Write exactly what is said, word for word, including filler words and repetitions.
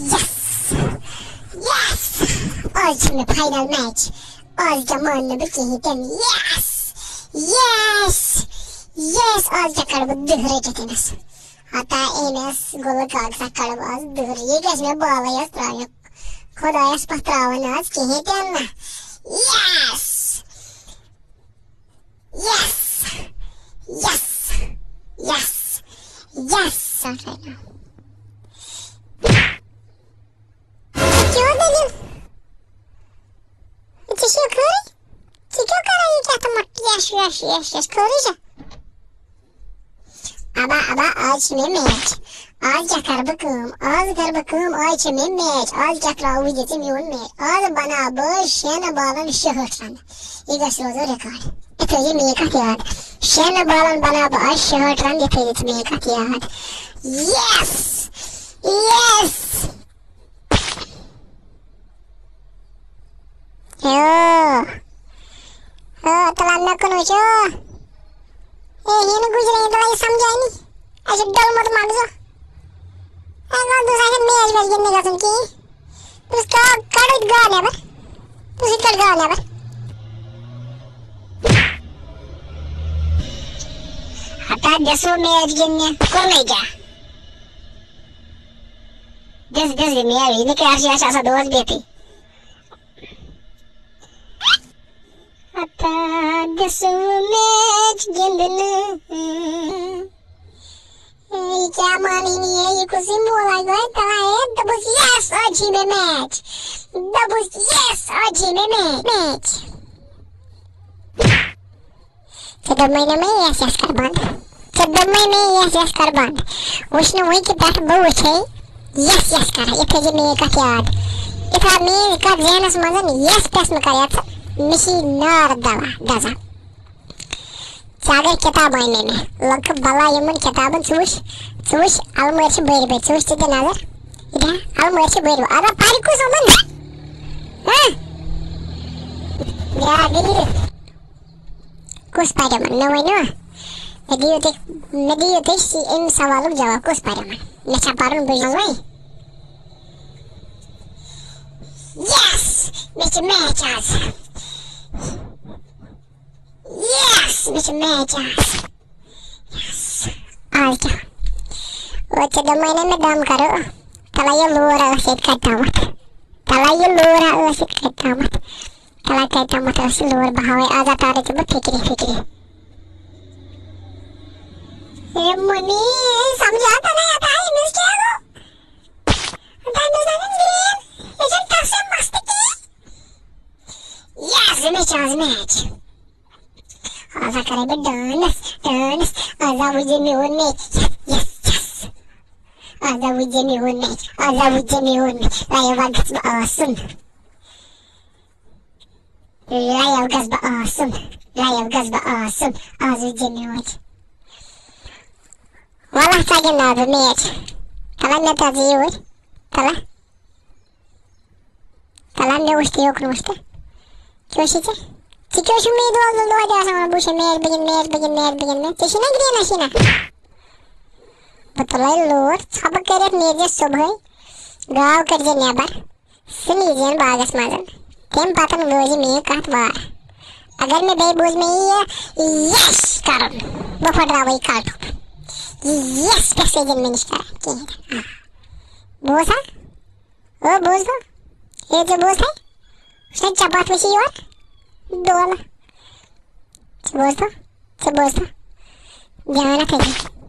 یس، یس، آز چھُ مےٚ فاینل میچ۔ آز کیٛاہ مانہٕ نہٕ بہٕ کِہیٖنۍ تہِ نہٕ۔ یس، یس، یس، آز کیٛاہ کَڑٕ بہٕ دَہ رٔٹِتھ أمِس؟ ہتا أمِس گُلہٕ کاغذہ کَڑٕ بہٕ آز دَہ۔ یہِ گژھِ مےٚ بالٕے یٲژ ترٛاونہِ۔ خۄدایَس پَتھ ترٛاوَن نہٕ آز کِہیٖنۍ تہِ نہٕ۔ یس، یس، یس، یس، یس، سَتھ رَنو۔ کیٛاہ دٔلیٖل؟ ژےٚ چھےٚ خٲرٕے؟ ژٕ کیٛاہ کران یہِ کیٛاہ تھامَتھ یَس، یَس، یَس، یَس، خٲرٕے چھا؟ ابا، ابا، آز چھِ مےٚ میچ۔ آز کیٛاہ کرٕ بہٕ کٲم؟ آز کرٕ بہٕ کٲم، آز چھِ مےٚ میچ۔ آز کیٛاہ ترٛاوٕ بہٕ ژےٚ میون میچ؟ آز بناو بہٕ شٮ۪ن بالن شُہٲٹھ رنہٕ۔ یہِ گژھِ روزُن ریکارڈ۔ یہِ تھٲیزِ مےٚ یہِ کتھ یاد۔ شٮ۪ن بالن بناو بہٕ آز شُہٲٹھ رنہٕ، یہِ تھٲیزِ ژٕ مےٚ یہِ کتھ یاد۔ یس! یس! ہیو۔ ہو، تلہ مےٚ کُن وٕچھو۔ اے، یہِ نہٕ گُزرے، تلہ یہِ سمجھے نہٕ۔ اَسہِ چھُ ڈوٚلمُت مغزٕ۔ اے، وَلہٕ، دوٚپُس، اَسہِ چھُنہٕ میچ ویچ گِنٛدنہِ گژھُن کِہیٖنۍ۔ دوٚپُس، کَڑ، کَڑ یہِ گاو نٮ۪بر۔ دوٚپُس، یہِ کَڑ گاو نٮ۪بر۔ ہتا دِسو میچ گِنٛدنہِ، کوٚرنَے کیٛاہ؟ دِس، دِس، دِ میچ، یہِ نہٕ کیٛاہ چھِ، اَسہِ آسان دۄہَس بِہتٕے۔ ہتا دِسو میچ گِنٛدنہٕ۔ اے، یہِ کیٛاہ مانٕے نہٕ، یہِ کُسٕے مولا گوٚو، تَلہ، اے، دوٚپُس، یَس، آز چھِ مےٚ میچ۔ دوٚپُس، یَس، آز چھِ مےٚ میچ، میچ۔ ژےٚ دوٚپمَے نہ مےٚ، یَس، یَس کَر بنٛد۔ ژےٚ دوٚپمَے مےٚ، یَس، یَس کَر بنٛد۔ وٕچھ نہٕ وٕنہِ کہِ پٮ۪ٹھ بہٕ وٕچھے، یَس، یَس کَران۔ یہِ تھٲیزِ میٛٲنۍ کَتھ یاد۔ یہِ تھاو میٛٲنۍ کَتھ ذہنَس منٛز، یَس، پٮ۪س مہٕ کَر یَتھ ژٕ۔ مےٚ چھِ یہِ نار دَوا دَزان۔ ژٕ اگر کِتاب اَنے مےٚ، لَگہٕ بَلاے یِمَن کِتابَن۔ ژٕ وٕچھ، ژٕ وٕچھ، اَلمٲرۍ چھِ بٔرۍ بٔرۍ۔ ژٕ وٕچھ، ژٕ دِ نظر۔ یہِ دِ ہا، اَلمٲرۍ چھِ بٔرۍ بٔرۍ۔ اَدٕ پَرِ کُس یِمَن؟ ہہ؟ بیٛاکھ دٔلیٖل۔ کُس پَرِ یِمَن؟ مےٚ ؤنِو۔ مےٚ دِیِو تُہۍ، مےٚ دِیِو تُہۍ سی-، اَمہِ سوالُک جواب۔ کُس پَرِ یِمَن؟ مےٚ چھا پَرُن؟ بہٕ چھُس وۄنۍ۔ یَس! مےٚ چھِ میچ آز۔ یَس! مےٚ چھِ میچ آز۔ یَس! آز کیٛاہ؟ او، ژےٚ دوٚپمَے نہ مےٚ دَم کَرو۔ تَلہ یہِ لوٗر ٲس ییٚتہِ کَتہِ تامَتھ۔ تَلہ یہِ لوٗر ٲس ییٚتہِ کَتہِ تامَتھ۔ تَلہ کَتہِ تامَتھ ٲس یہِ لوٗر؟ بہٕ ہاوَے آز اَتارٕ ژےٚ بہٕ فِکرِ فِکرِ۔ اے مُنی، سَمجھا تَلہ اَتارٕ أمِس کیٛاہ گوٚو؟ تَمہِ دۄہ زَن گرٛین، یہِ چھَنہٕ ٹَس مَس تہِ کِہیٖنۍ۔ یَس، مےٚ چھِ آز میچ۔ آز ہا کَرَے بہٕ ڈانٕس، ڈانٕس۔ آز ہا وٕچھ زِ میون میچ۔ یَس، یَس، یَس۔ آز ہا وٕچھ زِ میون میچ۔ آز ہا وٕچھ زِ میون میچ۔ لایِو ہا گژھٕ بہٕ آسُن۔ لایِو گژھٕ بہٕ آسُن۔ لایِو گژھٕ بہٕ آسُن۔ آز وٕچھ زِ میون میچ۔ وَلہٕ سا گِنٛدناو بہٕ میچ۔ تَلہ مےٚ تَتھ یوٗرۍ۔ تَلہ۔ تَلہ مےٚ وٕچھ تہٕ یوکُن وٕچھ تہٕ۔ کیٛاہ چھِ ژےٚ؟ ژٕ کیٛاہ چھُکھ مےٚ دۄہَس دۄہَس دۄہَے تہِ آسان وَنان، بہٕ وٕچھے میچ، بہٕ گِنٛدٕ میچ، بہٕ گِنٛدٕ میچ، بہٕ گِنٛدٕ میچ؟ ژےٚ چھُے نا گرٛین اَسی نا؟ بہٕ تُلَے لوٗر، ژھۄپہٕ کٔرِتھ نیٖرزِ صُبحٲے، گاو کٔرزِ نٮ۪بر، سُہ نیٖرزِہَن باغَس منٛز۔ تَمہِ پَتہٕ گٔے زِ میٛٲنۍ کَتھ وار۔ اگر مےٚ بیٚیہِ بوٗز مےٚ یہِ یَس کَرُن، بہٕ پھٕٹراوَے یہِ کَلہٕ ٹھوٚپ۔ یہِ یَس گژھِ نہٕ مےٚ نِش کَرٕنۍ کِہیٖنۍ۔ آ۔ بوٗز ہا؟ او بوز تو، ہے ژےٚ بوز تھے؟ وٕچھ نا ژےٚ پتھ وٕچھی یور ڈولہٕ۔ ژےٚ بوز تو، ژےٚ بوز تو، دیان تھٲیزِ۔